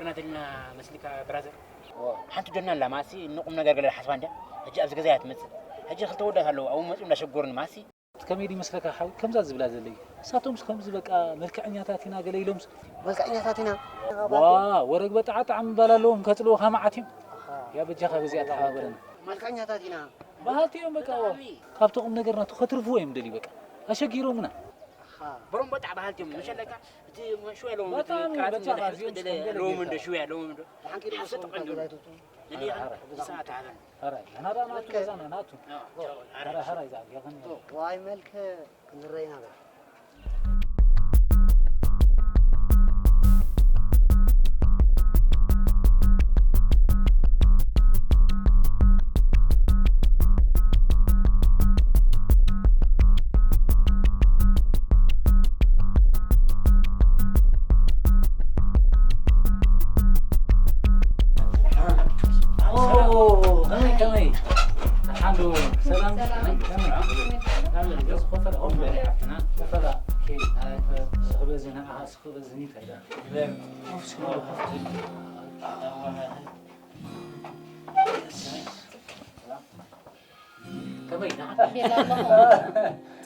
ናተኛ መስልካ ብራዘር። ሓንቲ ዶና ኣላ ማሲ ንቁም ነገር ገለ ሓስባ እንዳ። ሕጂ ኣብዚ ገዛ እያ ትመጽእ። ሕጂ ክልተ ወዳት ኣለዉ ኣብኡ መጽኡ እንዳሸጎሩኒ ማሲ። ከመይ ድዩ መስለካ ሓው ከምዛ ዝብላ ዘለዩ? ንሳቶምስ ከምዚ በቃ መልክዐኛታት ኢና ገለ ኢሎምስ። መልክዐኛታት ኢና። ዋ፣ ወረግ በጣዓ ጣዕሚ ምባል ኣለዎም ከጽልዎ ከማዓት እዮም። ኣኻ። ያ በጃኻ በዚኣ ተሓባበረና። መልክዐኛታት ኢና። በሃልቲ እዮም በቃ። ካብቲ ቁም ነገር ናቱ ከትርፍዎ እዮም ደልዩ በቃ። ኣሸጊሮምና። ኣኻ። በሮም በጣዕ በሃልቲ እዮም። መሸለካ እቲ መሽወ ኢሎም በጣም እዩ፣ በጣም ኣዝዮም ሎሚ እንደ ሽወ ኢሎም እንደ ሓንኪ ሓሰጥ ቀንዱ። ተጋይቱ። ንሊ ሓራ፣ ሓራ። ሰዓት ዓለም። ሓራ፣ ናዳ ናቱ ገዛና ናቱ። ኣዎ፣ ሓራ፣ ሓራ ይዛ ገርኒ። ዋይ መልክ ክንረይና በ ከመይ፣ ከመይ? ሓንዱ፣ ሰላም? ሰላም። ከመይ? ከመይ? ገጽ ኮፈላ፣ ኮፈላ፣ ሓፍትና። ኮፈላ፣ ኦኬ። ስኽበዝና፣ ኣሃ፣ ስኽበዝኒ፣ ታይዳ። ኮፍ፣ ስኽበ፣ ኮፍ። ከመይ? ቤላ ኣለኹ።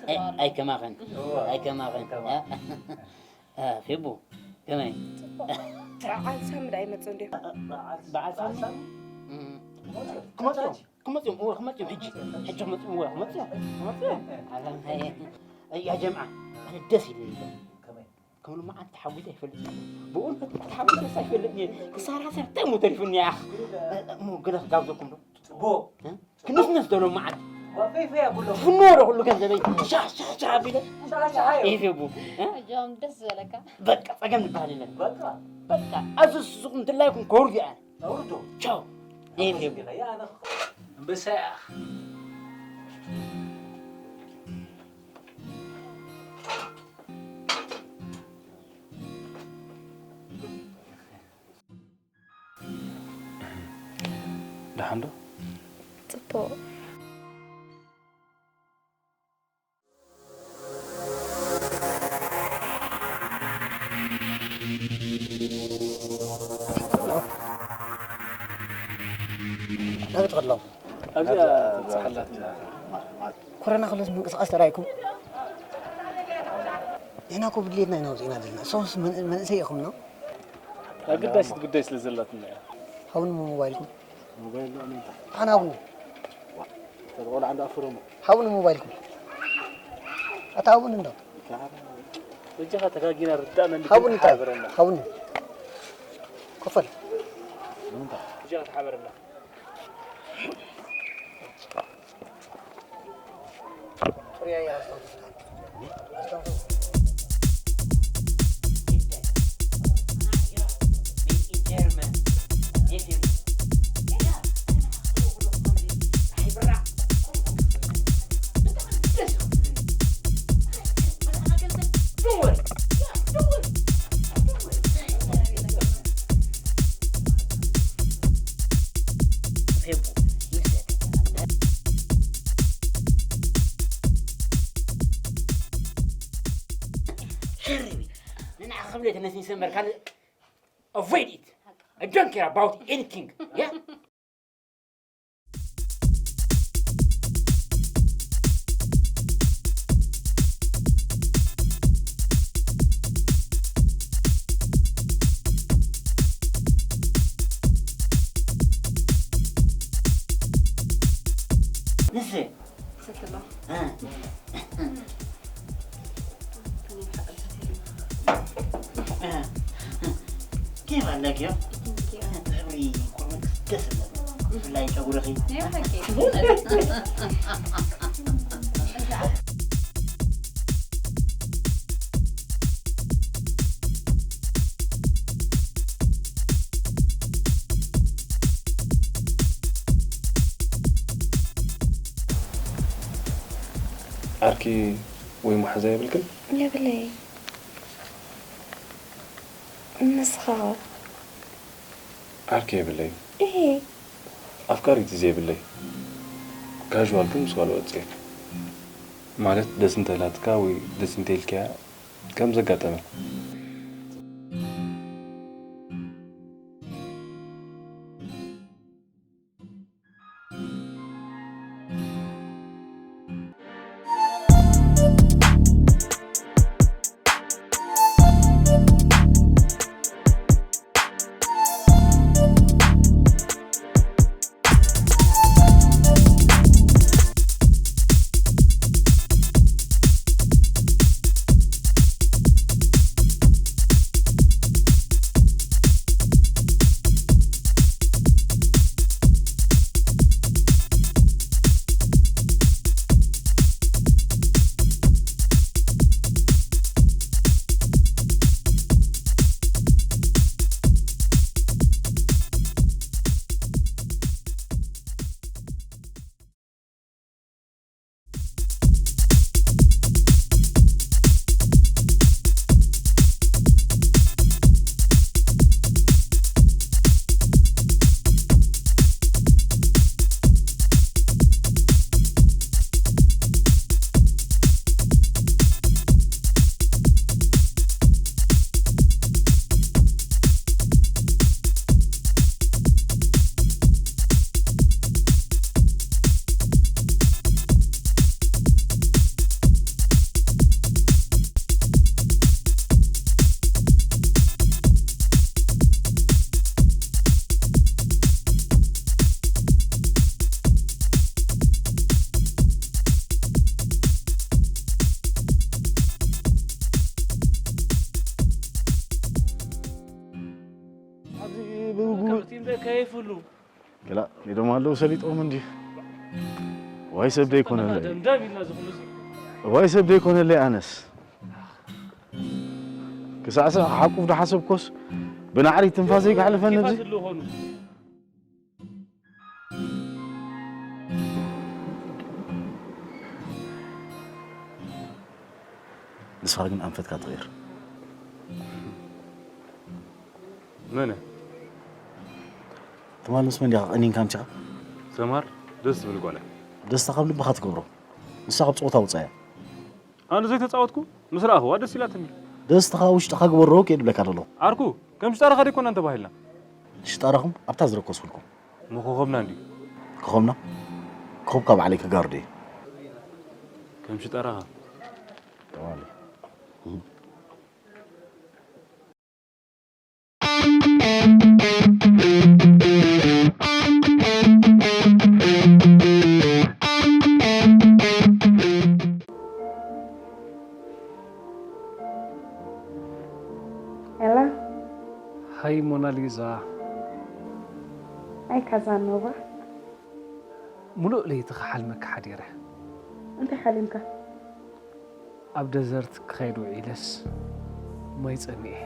ኣይ፣ ኣይከማኸን። ኣይከማኸን። እ፣ ፌቡ፣ ከመይ? በዓል ሳሚ ዳ ይመጽእ እንድዩ? በዓል ሳሚ? እም። ክመጹ እዮም፣ ክመጹ እዮም፣ እወ፣ ክመጹ እዮም፣ ሕጂ፣ ሕጂ ክመጹ እዮም፣ እወ፣ ክመጹ እዮም፣ ክመጹ እዮም። ኣላም፣ ሃየ። ያ ጀምዓ፣ ኣነ ደስ ኢሉኒ። ከመይ? ከም ሎማዓንቲ ተሓጒሰ ኣይፈልጥን። ብእውነት ተሓጒሰ ኣይፈልጥን እየ። ክሳራ ሰብ እንታይ እሞ ተሪፉኒ፣ ኣኽ። እሞ ገለ ክጋብዘኩም ዶ? ጽቡቕ። እ? ክንስንስ ዶ ሎማዓንቲ? ወፈይፈይ ኣጉሎ። ትፍንዎ ዶ ኩሉ ገንዘበይ? ሻሕ፣ ሻሕ፣ ሻሕ ኣቢለ? ሻሕ፣ ሻሕ ኣዮ። ኢፍ የቡ። እ? ሕጂ ደስ ዝበለካ። በቃ፣ ጸገም ዝበሃል የለን። በቃ። በቃ፣ ኣዝዙኹም ድላይኩም ከውርድ እየ ኣነ። ኣውርዶ። ቻው። ኢፍ የቡ። ኣንበሳ እያ። ደሓን ዶ? ጽቡቕ። ናበይ ትኸዱ ኣለኹም? ኣብዚኣ ትብጻሕ ኣላትና። ኮረና ከሎስ ምንቅስቓስ ተራእይኩም? ንሕና እኮ ብድሌትና ኢና ወፂእና ዘለና። እሶምስ መን-፣ መንእሰይ ኢኹም ነው? ኣገዳሲት ጉዳይ ስለ ዘላትና እያ። ሃቡኒ ሞባይልኩም። ሞባይል ዶ ኣመንታ? ኣነ ሃቡኒ። ተቆልዓ እንዳ ኣፍረሙ። ሃቡኒ ሞባይልኩም። ኣታ ሃቡኒ እንዶ። በጃኻ ተጋጊና ርዳእና እንዲ ሃቡኒ እንታይ? ሓበረና። ሃቡኒ። ክፈል። ንምንታይ? በጃኻ ተሓበረና። ሸርቢ ንንዓ ክብለ ተነስኒሰ እምበር ካልእ avoid it. I don't care about anything. Yeah? ንሴ ሰክላ። እ። እ። ኬፍ ኣለኪ? ኬፍ። ጥዕምሪ ቆርበት ደስ ይብል። ብፍላይ ጨጉርኺ። ናይ ብሓቂ። ዓርኪ ወይ መሓዛ የብልክን? የብለይ። ንስኻ ኸ? ዓርኪ የብለይ። እሂ። ኣፍቃሪት እዩ ዘይብለይ። ካዥዋል ግን ምስ ጓል ወጽየ። ማለት ደስ እንተኢላትካ ወይ ደስ እንተኢልካያ ከም ዘጋጠመ። ኣይፍሉ ገላ ኢዶም ኣለዉ ሰሊጦም እንዲ ዋይ ሰብ ደይኮነለይ ደምደም ኢልና ዝኽሉ ዋይ ሰብ ደይኮነለይ ኣነስ ክሳዕ ሰብ ሓቁፍ ዶ ሓሰብኮስ ብናዕሪ ትንፋሰይ ክሓልፈኒ ኣብዚ ዝለኾኑ ንስኻ ግን ኣንፈትካ ትቕይር መነ ትማል ምስ መን ዲኻ ቀኒንካ ኣምሲኻ ሰማር ደስ ዝብል ጓል እያ። ደስታ ካብ ልብኻ ትገብሮ ንሳ ካብ ፀወታ ውፃእ እያ ኣነ ዘይተፃወትኩ ምስ ረኣኽዋ ደስ ኢላትኒ። ደስትኻ ውሽጥኻ ግበሮ ከይድ ብለካ ደሎ ዓርኩ ከም ሽጣራኻ ደይኮናን ተባሂልና። ሽጣራኹም ኣብታ ዝረኮስኩልኩም መኾኾብና እንድዩ። ክኾምና ክኹብካ ባዕለይ ክጋርዶ እየ ከም ሽጣራኻ ተባለ ሄሎ፣ ሃይ ሞናሊዛ፣ ኣይ ካዛኖቫ፣ ሙሉእ ለይቲ ክሓልመኪ ሓዲረ። እንታይ ሓሊምካ? ኣብ ደዘርት ክኸይድ ውዒለስ ማይ ጸሚኤ።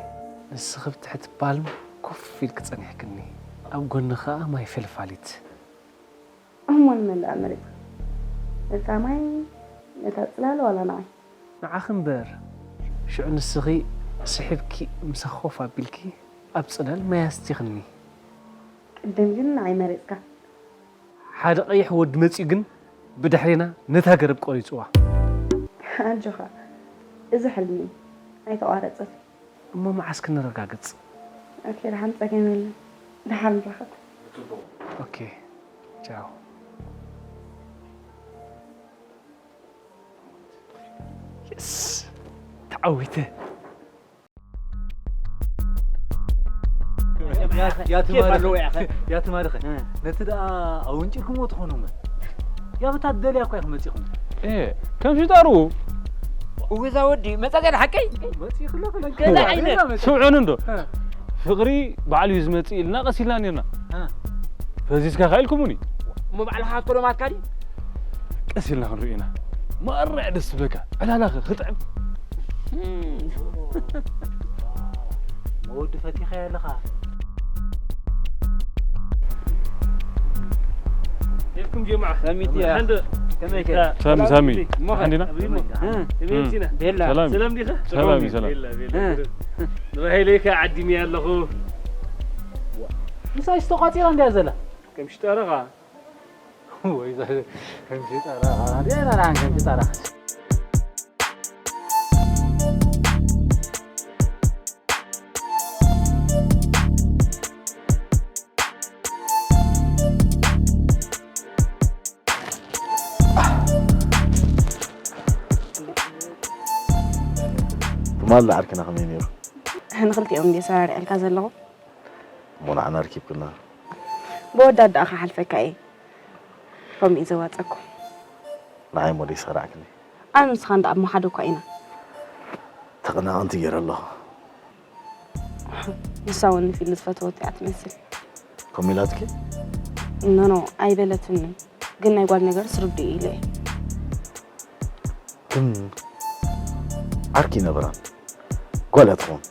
ንስኺ ኣብ ትሕቲ ፓልም ኮፍ ኢልኪ ጸኒሕክኒ። ኣብ ጎኒ ኸኣ ማይ ፈልፋሊት። እሞ ንመን ደኣ መሪጽካ? ነታ ማይ፣ ነታ ጽላል ዋላ ንዓይ? ንዓኺ እምበር። ሽዑ ንስኺ ስሒብኪ ምሳኺ ኮፍ ኣቢልኪ ኣብ ጽላል ማይ ኣስቲኽኒ። ቅድም ግን ንዓይ መሪጽካ። ሓደ ቀይሕ ወዲ መጺኡ ግን ብድሕሬና ነታ ገረብ ቆሪጽዋ። ኣጆኻ፣ እዚ ሕልሚ ኣይተቋረጸን። እሞ መዓስ ክንረጋግጽ? ኦኬ፣ ደሓን ጸገም የለን። ደሓን ንራኸብ። ኦኬ፣ ቻው። የስ፣ ተዓዊተ። ያ ትማርኸ ያ ትማርኸ ነቲ ደኣ ኣወንጭርኩሞ ትኾኑ እመ ያ በታ ትደልያ እኳ ኢኹም መጺኹም። እ ከም ሽጣሩ እውዛ ወዲ መጻጽያ ሓቀይ መጺኹ ኣለኹ ገለ ዓይነት ስምዑኒ እንዶ ፍቕሪ ባዕሉ እዩ ዝመጽእ ኢልና ቀስ ኢልና ነርና ፈዚዝካ ከ ኢልኩምኒ እሞ ባዕልኻ ክትኮሎ ማትካ ድዩ ቀስ ኢልና ክንርኢ ኢና ማርዕ ደስ ዝብለካ ዕላላኸ ክጥዕም ወዲ ፈቲኻ ኣለኻ ኬፍኩም ጀማዓ ሰሚት እያ ሓንዶ ከመይ ከ ሳሚ ሳሚ እሞ ሓንዲና ኣበይ እሞ እ፣ ከመይ መጺና ቤላ ሰላም ሰላም ዲኻ ሰላም እዩ ሰላም ቤላ ቤላ ንረሃይለይ ከ ዓዲም እየ ኣለኹ ምሳ ይስተቋጺራ እንድያ ዘላ ከም ሽጠረኻ ወይ ዘ- ከም ሽጠራ እንዴ ዘላ ከም ሽጠራ ትማል ዓርክና ከመይ ነይሩ ንኽልቲኦም እንድየ ሰራሪዐልካ ዘለኹ። እሞ ንዓና ርኪብክና ብወዳት ደኣ ክሓልፈካ እየ። ከምኡ እዩ ዘዋፀኩም። ንዓይ እሞ ደይሰራዕክኒ ኣነ ንስኻ እንዳ ኣብ መሓደ እኳ ኢና። ተቐናቐንቲ ገይረ ኣለኹ ንሳ እውን ንፊልም ዝፈተወት እያ ትመስል። ከምኡ ኢላትኪ ኖኖ ኣይበለትንን። ግን ናይ ጓል ነገርስ ርዱእ እዩ ኢለ እየ። ግን ዓርኪ ይነብራን ጓል እያ ትኸውን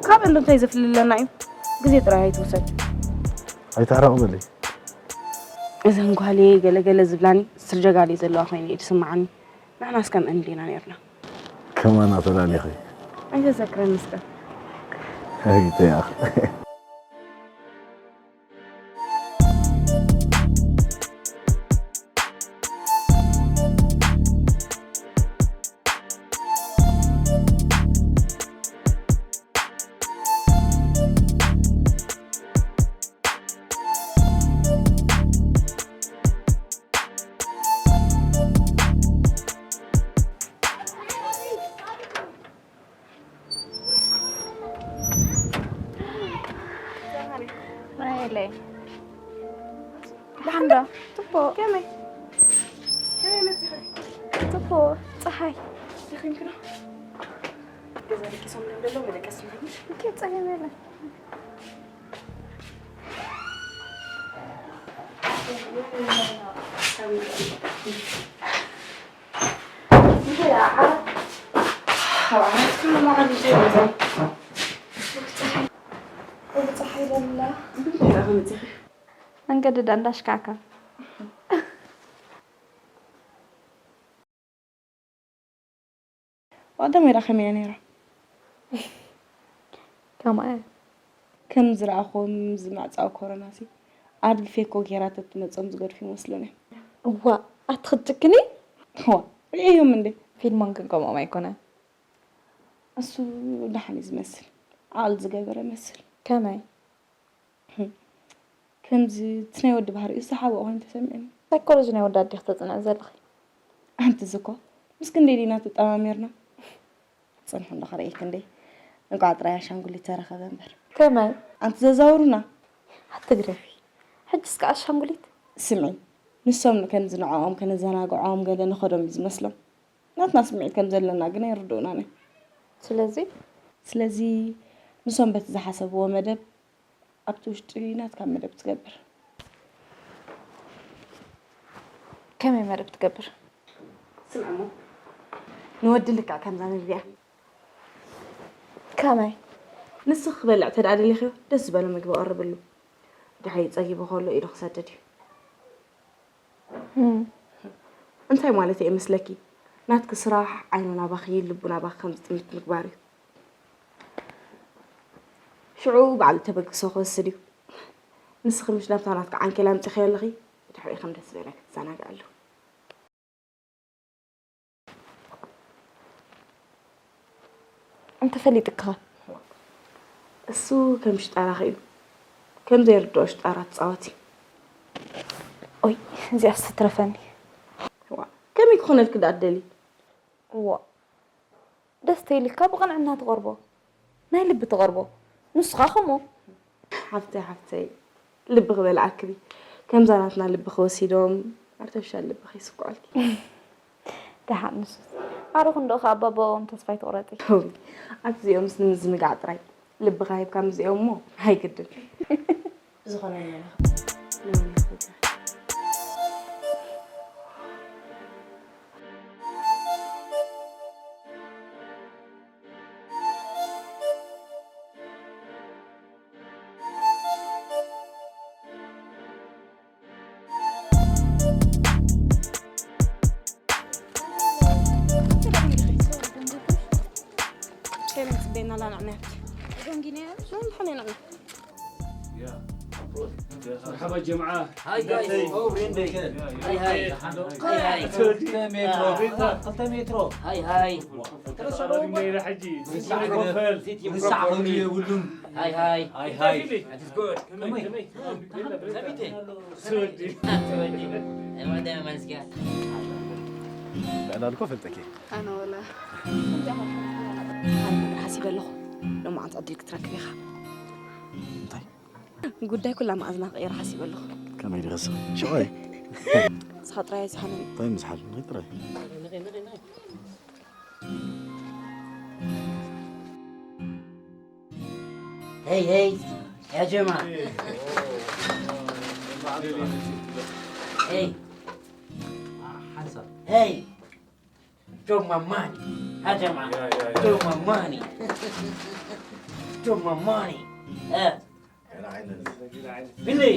ካብ እንዶ እንታይ ዘፍልለና እዩ? ግዜ ጥራይ ኣይትውሰድ። ኣይተዕረቕ በሊ እዘን ጓልየ ገለገለ ዝብላኒ ስርጀጋሊ ዘለዋ ኮይኑ እዩ ዝስምዓኒ። ንሕናስ ከምአን ዲና ነርና። ከማና ተላሊኺ ኣይተዘክረን እስከ። ኣይተያኽ ናይለይ ደሓን ዶ? ጽቡቕ። ከመይ? ከመይ መጺኺ? ጽቡቕ። ጸሓይ። ደኺምኪ ዶ? ገዛ ደቂሶም እዮም ዘለዉ፣ መደቀሲ ንኸይድ። እኪ፣ ጸገም የለን። መንገዲ ዳ እንዳሽካካ። ዋዳ ሜዳ ከመይ እያ ነይራ? ከማይ እያ። ከም ዝረኣኹም ዝማዕፃው ኮሮናሲ ኣድግፌ እኮ ጌራ ተትመፆም ዝገድፉ ይመስሉኒ። እዋ ኣትኽጭክኒ። ዋ ርእዮም እንዴ? ፊልሞን ግን ከምኦም ኣይኮነ። እሱ ደሓን እዩ ዝመስል፣ ዓቕሊ ዝገበረ መስል። ከመይ? ከምዚ እቲ ናይ ወዲ ባህሪኡ ዝሰሓቦ ኮይኑ ተሰሚዑኒ። ሳይኮሎጂ ናይ ወዲ ኣዴኺ ተፅንዒ ዘለኺ። ኣንቲ ዝኮ ምስ ክንደይ ዲና ተጠማሚርና። ፅንሑ እንዶ ከርእየክ እንደ እንቋዕ ጥራይ ኣሻንጉሊት ተረኸበ እምበር። ከመይ? ኣንቲ ዘዛውሩና። ኣትግረፊ። ሕጂ እስከ ኣሻንጉሊት? ስምዒ፣ ንሶም ከምዚ ንዕኦም ከነዘናግዖም ገለ ንኸዶም እዩ ዝመስሎም። ናትና ስምዒት ከም ዘለና ግን ኣይርድኡናን እዮም። ስለዚ ስለዚ ንሶም በቲ ዝሓሰብዎ መደብ ኣብቲ ውሽጢ ናትካ መደብ ትገብር። ከመይ መደብ ትገብር? ስምዕሞ ንወዲ ልክዕ ከምዛ ንሪኣ። ከመይ? ንስኺ ክበልዕ ተደኣ ደሊኽዮ ደስ ዝበሎ ምግቢ ቀርብሉ። ድሕሪ ጸጊቡ ከሎ ኢዱ ክሰድድ እዩ። እንታይ ማለት እየ መስለኪ? ናትኪ ስራሕ ዓይኑ ናባኺ ልቡ ናባኺ ከም ዝጥምት ምግባር እዩ። ሽዑ ባዕሉ ተበግሶ ክወስድ እዩ። ንስኺ ምሽ ናብታ ናትኪ ዓንኬል ኣምፂኽዮ ኣለኺ፣ ብድሕሪኡ ከም ደስ ዝበለኪ ትዘናግዕሉ። እንተፈሊጥካ እሱ ከም ሽጣራኺ እዩ። ከም ዘይርድኦ ሽጣራ ትፃወቲ። ኦይ፣ እዚኣስ ትትረፈኒ። ዋ፣ ከመይ ክኾነልኪ ደኣ ትደሊ? እዋ፣ ደስ ተይልካ ብቕንዕና ትቐርቦ። ናይ ልቢ ትቐርቦ። ንስኻ ከምኡ። ሓፍተይ፣ ሓፍተይ፣ ልቢ ክበልዓክቢ። ከምዛ ናትና ልቢ ክወሲዶም ኣርተፊሻል ልቢ ከይስኩዐልኪ። ደሓን ንሱስ። ኣረ ክንዶ ከኣ ኣባባኦም ተስፋ ኣይትቑረጺ። ኣቲ እዚኦም ምስ ንምዝንጋዕ ጥራይ ልብኻ ሂብካ ምስዚኦም እሞ ኣይግድን። ብዝኾነ ንመለኸ። ሸይረን ጽበየና ላናዕና ያብቲ። ደንጊና ያብቲ። ሸይረን ድሓን ያናዕና። مرحبا جماعة. هاي جايز. هاي هاي. هاي هاي. ክልተ ሜትሮ። ክልተ ሜትሮ። هاي هاي. ተረሳዕዶ እሞ። ተረሳዕዶ እሞ። የብሉን። هاي هاي. هاي هاي. That is good. ከመይ? ከመይ? ሰሚተይ። ሰወዲ። ሰወዲ። እማ ደመ ማንስኪያ። ብዕላል እኮ ፈልጠኪ። ኣነ ወላ። ኣነ ነገር ሓሲበ ኣለኹ። ሎማዓንቲ ዕድል ክትረክብ ኢኻ። እንታይ? ጉዳይ ኩላ መኣዝና ክቕይር ሓሲበ ኣለኹ። ከመይ ድኸስ? ሽዑይ? ንስኻ ጥራይ ኣይዝሓልን። እንታይ ምዝሓል? ንኸይ ጥራይ። هاي هاي يا جماعة. هاي. هاي. Show my money. ها جماعة. Show my money. Show my money. ها. بالله.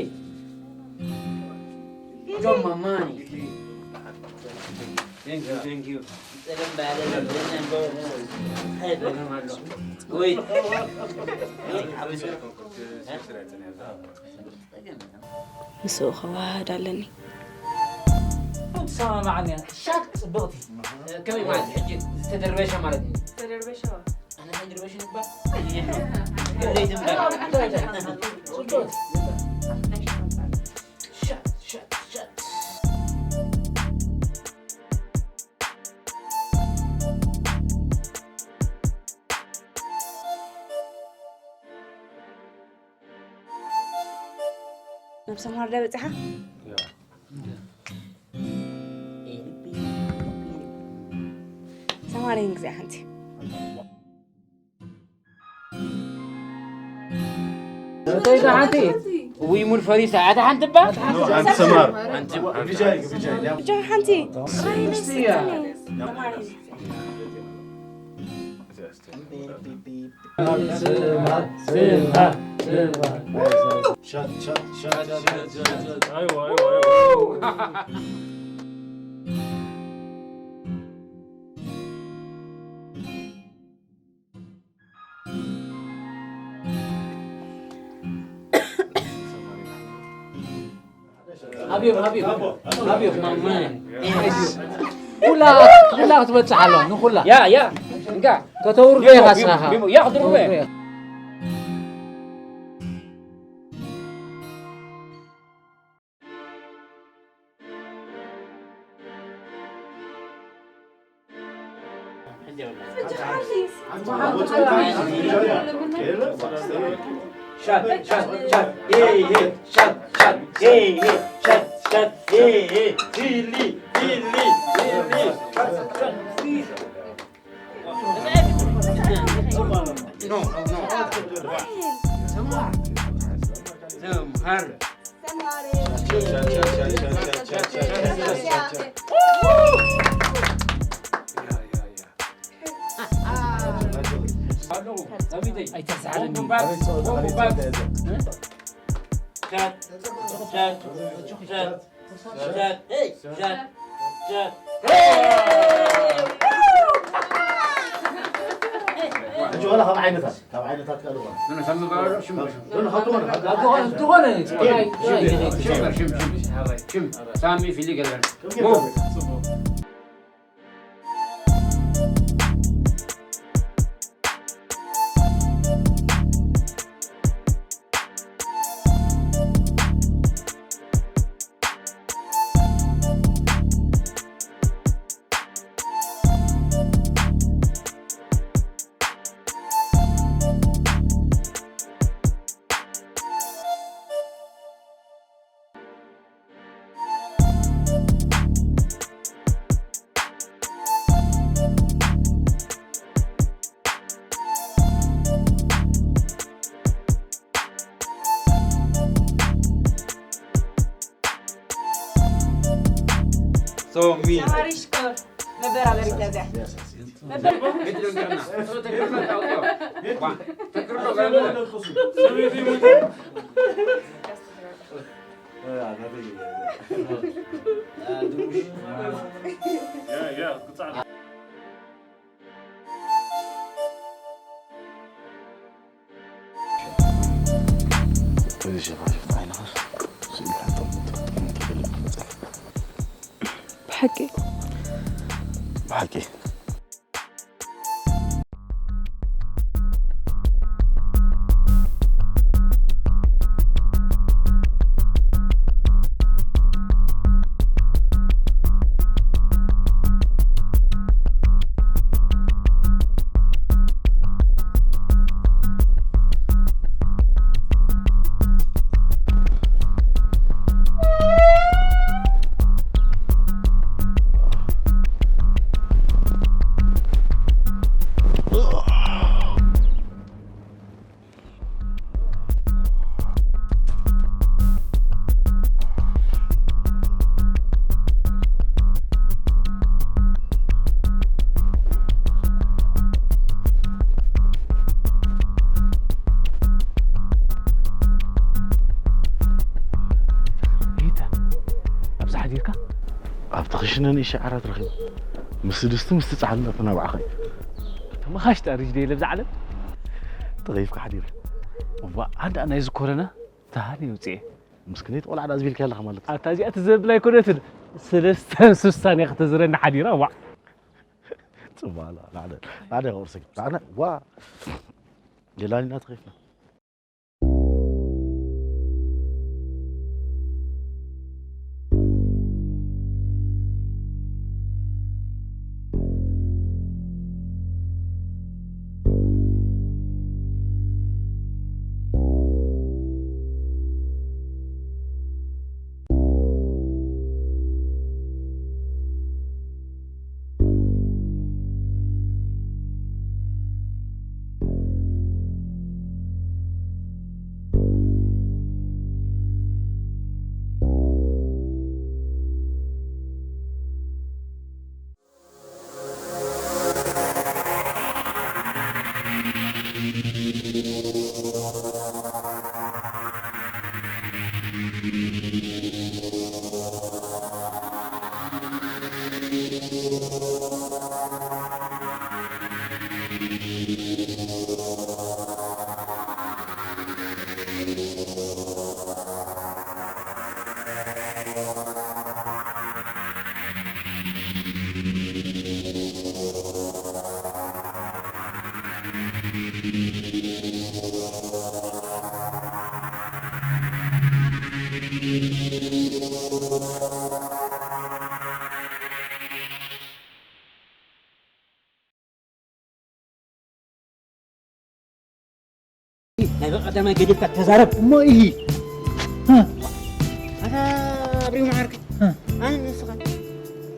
Show my money. Thank you, thank you. Wait. ምስኡ ክወሃሃድ ኣለኒ። ትሰማማዓኒ እያ። ሻት ጽብቕቲ። ከመይ ማለት ሕጂ ዝተደርበሸ ማለት እዩ። ዝተደርበሸ። ኣነ ከይድርበሽ ንግበር። ጽብቕቲ። ሻት፣ ሻት፣ ሻት። ናብ ሰምሃር ዶ በጺሓ? ሰምሃር ይህን ግዜ ሓንቲ። እተይ ደሓንቲ? ውይ ሙድ ፈሪሳ ኣታ ሓንቲ እባ ሓንቲ ሰማር ብቻ ሓንቲ حبيب حبيب حبيب مامان كلها كلها تبتسح لهم كلها يا يا انقع كتور بيها صراحه ياخذ الروح ሕጂ ዋላ ካብ ዓይነታት ካብ ዓይነታት ካልእ ኾነ ኣነ ሳሚ ባሮ ሽም ዶነ ካብ ትኾነ ካብ ዝኾነ ዝኾነ ሳሚ ፊሊ ገለን ሶሚ ተማሪ ሽኮር መበራበሪ ገዛ ብሓቂ ብሓቂ ሪታ፣ ኣብዚ ሓዲርካ? ኣብቲ ክሽነ ንእሽተይ ዓራት ረኺበ። ምስቲ ድስቲ ምስቲ ጻሕሊ ናብቲ ናብዓኸ እዩ። ተመኻሽ ጠሪሽ ደየለ ብዛ ዓለም? ተኸይፍካ ሓዲረ። እዋ፣ ኣንዳ ናይ ዝኮረና ተሃኒ ውጽኤ። ምስክነይቲ ቆልዓ ደኣ ዝቢልካ ኣለኻ ማለት እዩ። ኣታ እዚኣ ትዘብል ኣይኮነትን። ሰለስተን ሱሳን እያ ከተዝረኒ ሓዲራ፣ ዋዕ። ጽባላ፣ ላዕለ፣ ላዕለ ቁርስክ። ላዕለ፣ ዋ። ጀላኒና ተኸይፍና። ናይ በቐዳማይ ገዲፍካ ተዛረብ። እሞ ኢሂ። ኣታ ኣብሪው መዓርከይ፣ ኣነ ንስኻ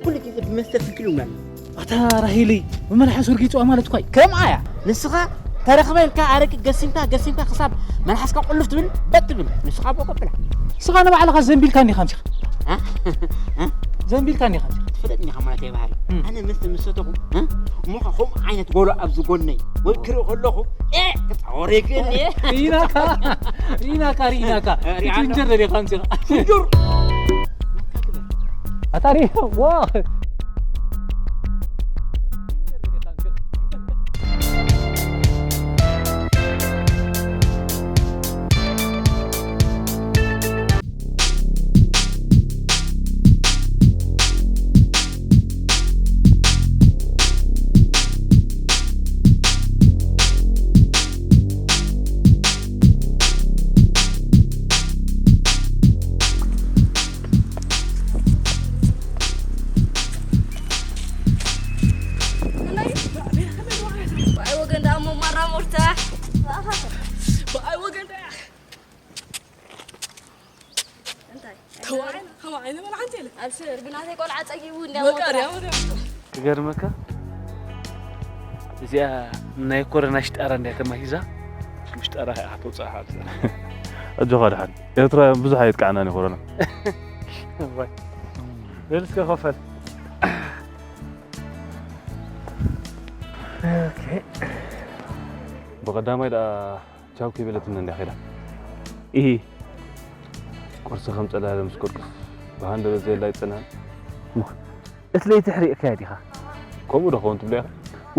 ኩሉ ግዜ ብመስተ ፍልፍል ይብላና። ኣታ ራሄለይ፣ ብመልሓስ ወርጊፅዋ ማለት እኳ እዩ። ከምኣ እያ። ንስኻ ተረኽበ ኢልካ ኣረቂ ገሲምካ፣ ገሲምካ ክሳብ መልሓስካ ቁልፍ ትብል፣ በጥ ትብል። ንስኻ ቦቆ ብላ። ንስኻ ንባዕልኻ ዘንቢልካ እንዲኻ ኣምሲኻ። እ? እ? ዘንቢልካ እንዲኻ ኣምሲኻ። ትፈልጥ እንዲኻ ማለት እየ ባህሪ። እም። ኣነ መስተ ምስ ሰተኹ፣ እ? እሞ ኸ ከምኡ ዓይነት ጎሎ ኣብዚ ጎነይ ወይ ክርኢ ከለኹ፣ ኤ! ክፃወር ይክእል እየ። ሪኢናካ፣ ሪኢናካ፣ ሪኢናካ። እ፣ ሪኢና። ክትፍንጀር ደሊኻ ኣምሲኻ። ፍንጁር! ኣታ ሪኢና፣ ዋ! ብኣይ ወገን ደኣ እሞ ማራ ሞርታ። ብኣይ ወገን ደኣ እንታይ? ተባዓይ፣ ተባዓይ ንበል ሓንቲ ኢለ። ኣብሽር፣ ብናተይ ቆልዓ ጸጊቡ እንድያ በቃ ሞርታ። ድያ፣ ድያ። ክገርመካ፣ እዚኣ ናይ ኮረና ሽጣራ እንድያ ተማሂዛ፣ ሽጣራ ከኣ ከተውጽኣ ሓንቲ። ኣጆኻ ድሓን። ኤርትራውያን ብዙሕ ኣየጥቃዕናን እዩ ኮረና። እዋይ። በል እስከ ከፈል። ኦኬ። ብቐዳማይ ደኣ ቻው ከይበለትና እንድያ ከይዳ። ኢሂ። ቁርሲ ከም ጸላለ ምስ ቁርቁስ ብሃንደበት ዘየላ ኣይጸንሐን። እቲ ለይቲ ሕሪቕካያ ዲኻ? ከምኡ ዶ ኸውን ትብሎ ኢኻ?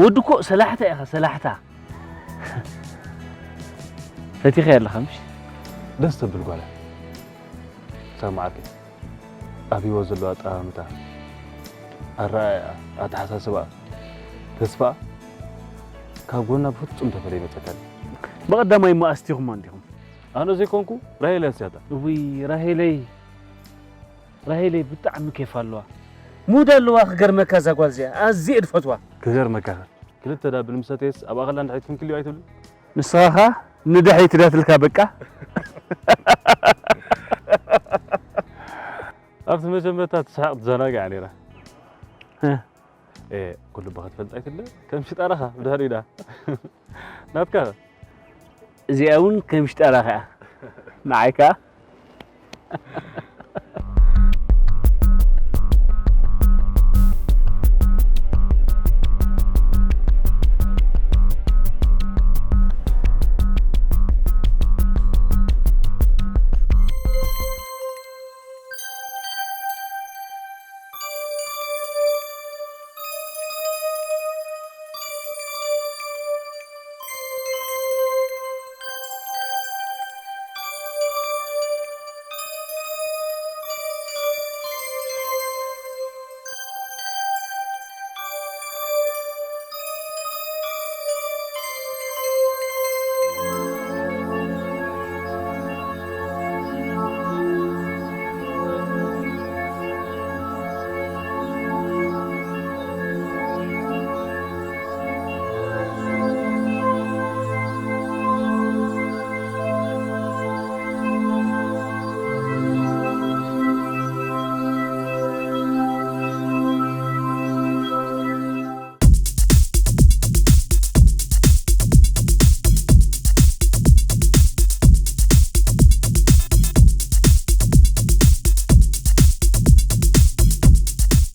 ወዲ እኮ ሰላሕታ ኢኻ፣ ሰላሕታ። ፈቲኻያ ኣለኻ ምሽ? ደስ ተብል ጓል እያ። ሳብ መዓርከይ ኣብ ህይወት ዘለዋ ኣጠማምታ፣ ኣረኣእያ፣ ኣተሓሳስባኣ፣ ተስፋኣ ካብ ጎና ብፍጹም ተፈልየ ይመጸካኒ። ብቐዳማይ እሞ ኣስቲኹማ እንዲኹም። ኣነ ዘይኮንኩ ራሄል እያ ኣስትያታ። እውይ ራሄለይ፣ ራሄለይ ብጣዕሚ ኬፍ ኣለዋ። ሙድ ኣለዋ ክገርመካ እዛ ጓል እዚኣ፣ ኣዝየ እየ ዝፈትዋ። ክገርመካ ኸ ክልተ ዳብል ምስ ሰተየስ ኣብ ኣኸላ ንድሕሪት ፍንክልዩ ኣይትብልን? ንስኻ ኸኣ ንድሕሪት እንዳትልካ በቃ። ኣብቲ መጀመርታ ትስሕቕ ትዘናጋዕ ነይራ። እ። ኤ፣ ኩሉ እባ ክትፈልጥ ኣይትለ ከም ሽጣራኻ ብድሕሪኡ ደኣ። ናትካ ኸ? እዚኣ እውን ከም ሽጣራኻ እያ። ንዓይ ከኣ